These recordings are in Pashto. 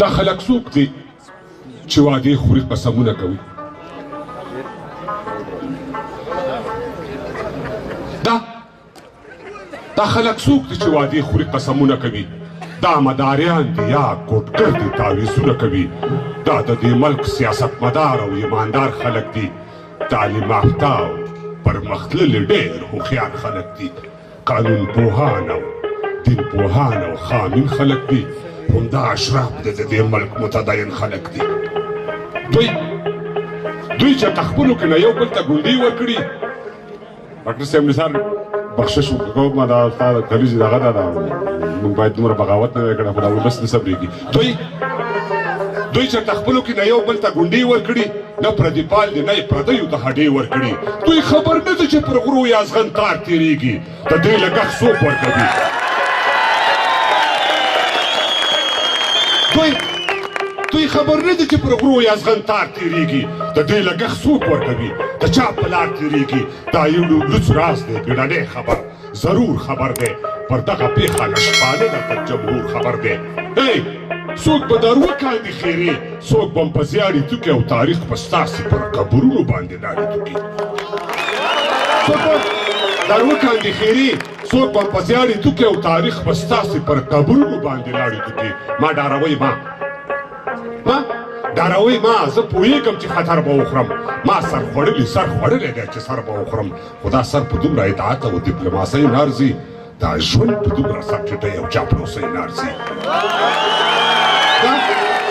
دا خلک څوک دي چې وعدې خوري قسمونه کوي؟ دا خلک څوک دي چې وعدې خوري قسمونه کوي؟ دا مداریان دي یا کوټګر دي تعویذونه کوي. دا د دې ملک سیاستمدار او ایماندار خلک دي، تعلیم یافته او پرمختللي ډېر هوښیار خلک دي، قانون پوهان او دین پوهان او خامین خلک دي. همدا اشراف دي د دې ملک متدین خلک دي. دوی چې خپلو کې نه یو بل ته ګونډې ورکړي. ډاکټر صاحب نثار بخشش وکړه، ما دا ستا د کلیزې دغه ده، موږ باید دومره بغاوت نه وای کړی، خو دا ولس نه صبرېږي. دوی چېرته خپلو کې نه یو بل ته ګونډې ورکړي، نه پردي پال دي نه یې پردیو ته هډې ورکړي. دوی خبر نه دي چې پر غرو یې ازغن تار تېرېږي، د دوی لګښت څوک ورکوي؟ دوی خبر نه دي چې پر غرو یې ازغن تار تېرېږي، د دوی لګښت څوک ورکوي؟ د چا په لار تېرېږي؟ دا یو لوڅ راز دی، بیړنی خبر ضرور خبر دی، پر دغه پېښه له شپانه نه تر جمهور خبر دی. ای څوک به در وکاندي خیرې، څوک به هم په زیاړې توکي او تاریخ به ستاسې پر قبرونو باندې لاړې توکي. څوک به در وکاندي خیرې، څوک به هم په زیاړې توکي او تاریخ به ستاسې پر قبرونو باندې لاړې توکي. ما ډاروئ، ما ډاروئ، ما زه پوهېږم چې خطر به وخورم. ما سر خوړلی سر خوړلی دی چې سر به وخورم، خو دا سر په دومره اطاعت او دیپلوماسۍ نه ارزي، دا ژوند په دومره سرټیټۍ او چاپلوسۍ نه ارزي. دا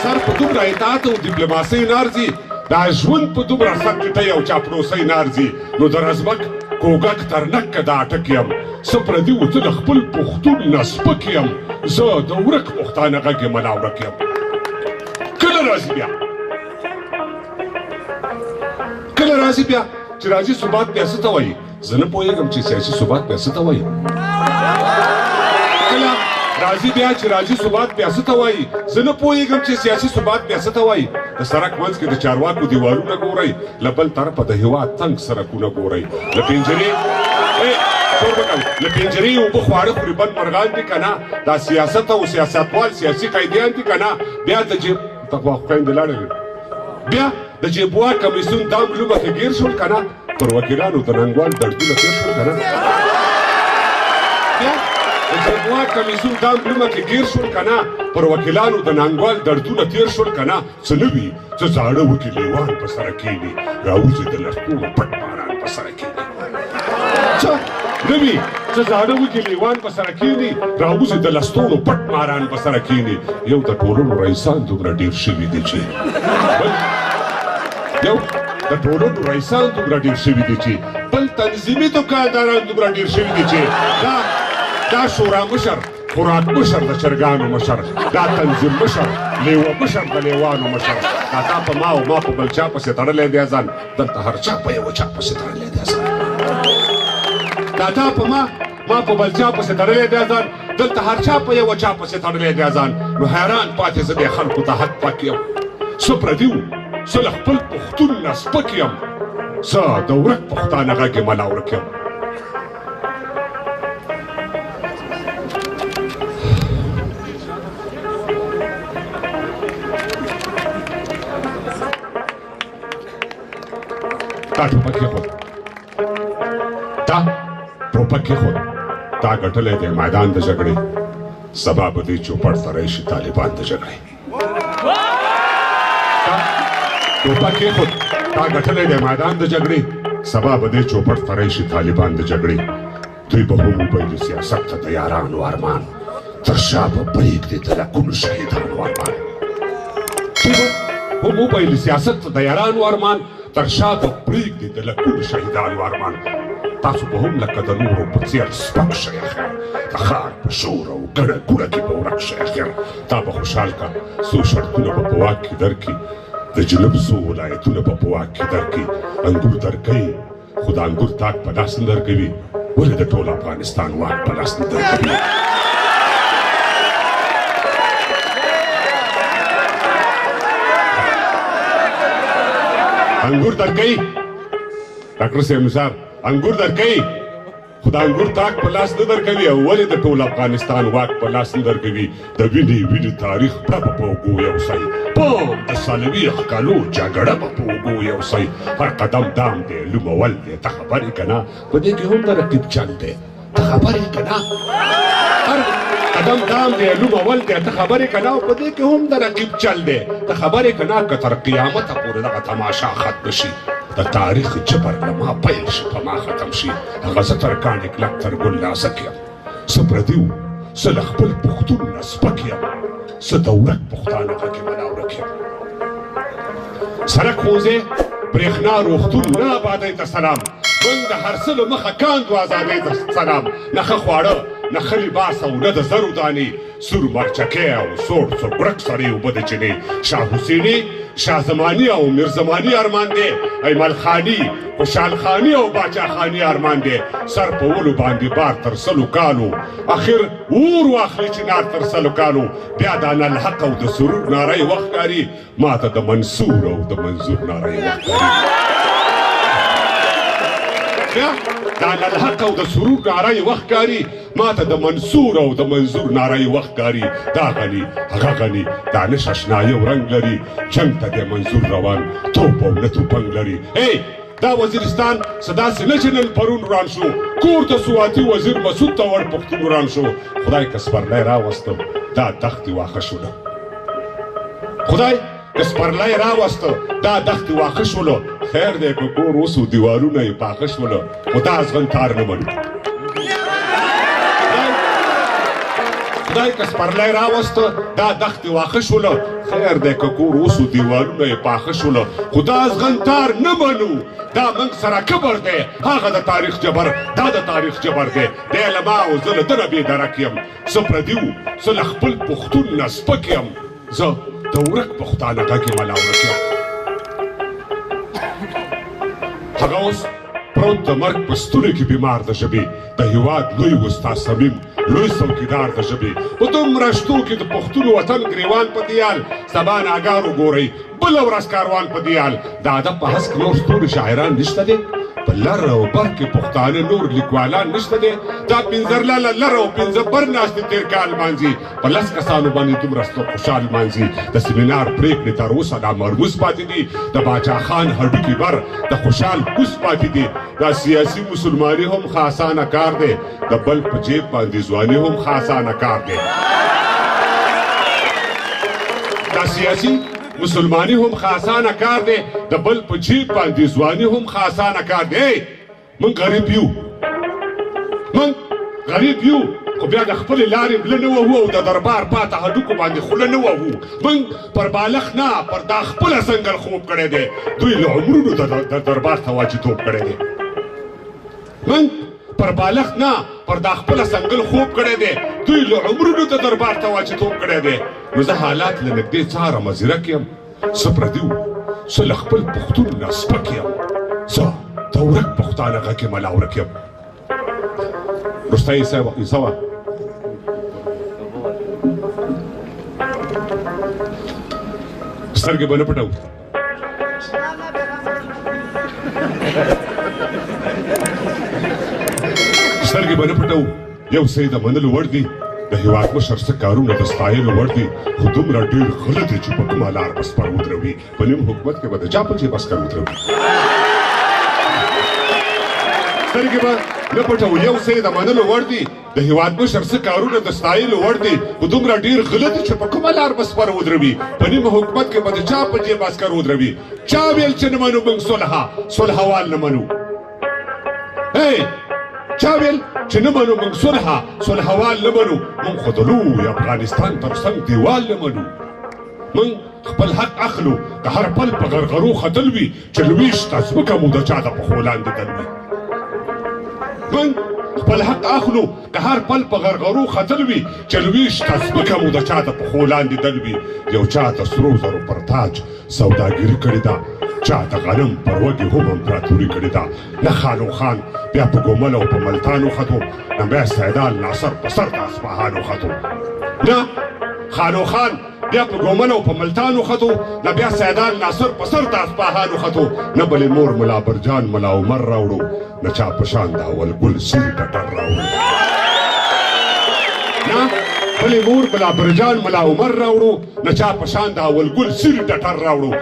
سر په دومره اطاعت او دیپلوماسۍ نه ارزي، دا ژوند په دومره سرټیټۍ او چاپلوسۍ نه ارزي. نو د رزمک کوږک ترنک د اټک یم، څه پردي و څه د خپل پښتون نه سپک یم، زه د ورک پښتانه غږ یم لا ورک یم. کله راځي بیا، کله راځي بیا چې راځي ثبات بیا څه ته وایي؟ زه نه پوهېږم چې سیاسي ثبات بیا څه ته وایي. کله راځي بیا چې راځي ثبات بیا څه ته وایي؟ زه نه پوهېږم چې سیاسي ثبات بیا څه ته وایي. د سړک منځ کې د چارواکو دیوالونه ګورئ، له بل طرفه د هېواد تنګ سړکونه ګورئ، له پنجرې له پنجرې اوبه خواړه خوري بد مرغان دي که نه؟ دا سیاست او سیاستوال سیاسي قیدیان دي که نه؟ بیا د جیب ته خو خویندې لاړې بیا د جیبوا کمیسیون دام لومه کې ګیر شول که نه؟ پر وکیلانو د ننګوال دردونه تېر شول که نه؟ بیا د جیبوا کمیسیون دام لومه کې ګیر شول که نه؟ پر وکیلانو د ننګوال دردونه تېر شول که نه؟ څه نه وي څه زاړه وږي لیوان په سره کښېني، راوځي د لستوڼو پټ ماران په سره کښېني. څه نه وي څه زاړه وږي لیوان په سره کښېني، راوځي د لستوڼو پټ ماران په سره کښېني. یو د ټولنو رئیسان دومره ډېر شوي دي چې یو د ټولنو رئیسان دومره ډېر شوي دي چې بل تنظیمي دوکانداران دومره ډېر شوي دي چې دا شورا مشر، خوراک مشر، د چرګانو مشر، دا تنظیم مشر، لیوه مشر، د لیوانو مشر. دا تا په ما او ما په بل چا پسې تړلی دی ځان، دلته هر چا په یوه چا پسې تړلی دی ځان. دا تا په ما ما په بل چا پسې تړلی دی ځان، دلته هر چا په یوه چا پسې تړلی دی ځان. نو حیران پاتې زه دې خلکو ته حق پک یم، څه پردي وو زه له خپل پښتون نه سپک یم، زه د ورک پښتانه غږ یم لا ورک یم. تا ټوپک کېښود، تا ټوپک کېښود، تا ګټلی دی میدان د جګړې، سبا به دې چوپړ ته راشي طالبان د جګړې. تا ټوپک کېښود، تا ګټلی دی میدان د جګړې، سبا به دې چوپړ ته راشي طالبان د جګړې. دوی به هم وبایلي سیاست ته د یارانو ارمان، تر شا به پرېږدي د لکونو شهیدانو ارمان. دوی به هم وبایلي سیاست ته د یارانو ارمان، تر شا به پرېږدي د لکونو شهیدانو ارمان. تاسو به هم لکه د نورو په څېر سپک شئ اخر، د ښار په شور او ګڼه ګوڼه کې به ورک شئ اخر. تا به خوشحال کا، څو شرطونه به په واک کې درکړي، د جنوب څو ولایتونه به په واک کې درکړي. انګور درکوي خو د انګور تاک په لاس نه درکوي، ولې د ټول افغانستان واک په لاس نه درکوي؟ انګور درکوي ډاکټر صاحب نثار، انګور درکوي خو د انګور تاک په لاس نه درکوي او ولې د ټول افغانستان واک په لاس نه درکوي؟ د وینې وینې تاریخ پړه به په اوږو یوسئ، پام د 40 کالو جګړه به په اوږو یوسئ. هر قدم دام دی، لوم اول دی، ته خبر یې که نه؟ په دې کې هم د رقیب چل دی، ته خبر یې که نه؟ هر قدم دام دی، لوم اول دی، ته خبر یې که نه؟ او په دې کې هم د رقیب چل دی، ته خبر یې که نه؟ که تر قیامته پورې دغه تماشا ختمه شي، د تاریخ جبر له ما پیل شي، په ما ختم شي، هغه زه تر کاڼي کلک تر ګل نازک یم، زه پردي وم، زه له خپل پښتون نه سپک یم، زه د ورک پښتانه غږ یم، لا ورک یم. سړک، ښوونځی، برېښنا، روغتون، نه آبادۍ ته سلام، موږ د هر څه له مخه کاندو ازادۍ ته سلام. نه ښه خواړه، نه ښه لباس او نه د زرو دانې، سور مرچکی او سوړ څوکړک سړې اوبه د چینې. شاه حسیني، شاه زماني او میرزماني ارمان دی، ایمل خاني، خوشحال خاني او باچا خاني ارمان دی. سر په ولو باندې بار تر 100 کالو، اخر اور واخلي چنار تر 100 کالو. بیا د انالحق او د سرور ناره یې وښکاري، ما ته د منصور او د منظور ناره یې وښکاري. بیا د انالحق او د سرور ناره یې وښکاري، ما ته د منصور او د منظور ناره یې وښکاري. دا غني هغه غني، دانش اشنا یو رنګ لري، جنګ ته دی منظور روان، توپ او نه توپنګ لري. ای دا وزیرستان څه داسې نه چې نن پرون وران شو، کور ته سواتي وزیر مسعود ته وړ پښتون وران شو. خدای که سپرلی راوسته دا دښتې واښه شوله، خدای که سپرلی راوسته دا دښتې واښه شوله، خیر دی که کور اوسو دیوالونه یې پاخه شوله، خو دا ازغن تار نه منو. خدای که سپرلی راوسته دا دښتې واښه شوله، خیر دی که کور اوسو دیوالونه یې پاخه شوله، خو دا ازغن تار نه منو. دا موږ سره کبر دی، هغه د تاریخ جبر، دا د تاریخ جبر دی. دی له ما او زه له ده نه بې درک یم، زه پردي وو، زه له خپل پښتون نه سپک یم، زه د ورک پښتانه غږ یم، لا ورک یم. هغه اوس پروت د مرګ په ستوني کې بیمار د ژبې، د هیواد لوی استاد صمیم، لوی څوکیدار د ژبې. په دومره شتو کې د پښتون وطن ګریوان په دیال، سبا ناګار وګورئ بله ورځ کاروان په دیال. د ادب په هسک نور ستوري شاعران نشته دی، په لر او بر کې پښتانه نور لیکوالان نشته دی. دا پنځرلاله لر او پنځه بر ناستې تېر کال لمانځي، په 10 کسانو باندې دومره ستر خوشحال لمانځي. د سیمینار پرېکړې تر اوسه لا مرموز پاتې دي، د باچا خان هډوکي بر د خوشحال کوز پاتې دي. دا سیاسي مسلماني هم ښه اسانه کار دی، د بل په جیب باندې ځواني هم ښه اسانه کار دی. دا سیاسي مسلماني هم ښه اسانه کار دی، د بل په جیب باندې ځواني هم ښه اسانه کار دی. موږ غریب یو، موږ غریب یو، خو بیا د خپلې لارې مله نه وهو او د دربار پاته هډوکو باندې خوله نه وهو. موږ پر بالښت نه، پر دا خپله ځنګل خوب کړی دی، دوی له عمرونو د دربار ته واجتوب کړی دی. موږ پر بالښت نه، پر دا خپله ځنګل خوب کړی دی، دوی له عمرونو د دربار ته واجتوب کړی دی. نو زه حالات له نږدې څارم، ځیرک یم، زه پردي وم، زه له خپل پښتون نه سپک یم، زه د ورک پښتانه غږ یم، لا ورک یم. وروستی حصه وه. سترګې به نه پټوو. سترګې به نه پټوو. یو څه یې د منلو وړ دي، د هیواد مشر څه کارونه د ستایلو وړ دي، خو دومره ډېر غله دي چې په کومه لار به سپر ودروي، په نیم حکومت کې به د چا په جیب عسکر ودروي. سترګې به نه پټوو. یو څه یې د منلو وړ دي، د هیواد مشر څه کارونه د ستایلو وړ دي، خو دومره ډېر غله دي چې په کومه لار به سپر ودروي، په نیم حکومت کې به د چا په جیب عسکر ودروي. چا ویل چې نه منو موږ صلحه، صلحه وال نه منو. چا ویل چې نه منو موږ صلحه، صلحه وال نه منو. موږ خو د لوی افغانستان تر څنګ دیوال نه منو. موږ خپل حق اخلو، که هر پل په غرغرو ختل وي، چې لوېشته ځمکه مو د چا د پښو لاندې دلوي. موږ خپل حق اخلو، که هر پل په غرغرو ختل وي، چې لوېشته ځمکه مو د چا د پښو لاندې دلوي. یو چا د سرو زرو پر تاج سوداګري کړې ده، چا د غنم پر وږي هم امپراتوري کړې ده. نه خانو خان بیا په ګومل او په ملتان وختو، نه بیا سیدال ناصر په سر د اصفهان وختو. نه خانو خان بیا په ګومل او په ملتان وختو، نه بیا سیدان ناصر په سر د اصفهان وختو، نه بلې مور ملا برجان ملا عمر راوړو، نه چا په شان د اول ګل سیري ټټر راوړو، نه بلې مور ملا برجان ملا عمر راوړو، نه چا په شان د اول ګل سیري ټټر راوړو.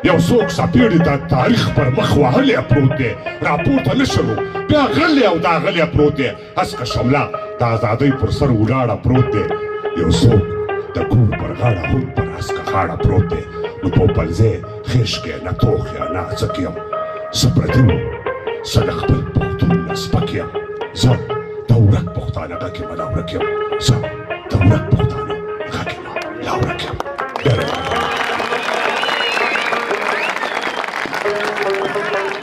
یو څوک څپېړې د تاریخ پر مخ وهلی پروت دی، راپورته نه شلو بیا غلی او دا غلی پروت دی، هسکه شمله د ازادۍ پر سر ولاړه پروت دی، یو څوک د کور پر غاړه هم پر هسکه غاړه پروت دی. نو پوپلزی خېشکی نه توخ یا نه څک یم، زه پردي وم، زه له خپل پښتون نه سپک یم، زه د ورک پښتانه غږ یم، له ورک یم، زه د ورک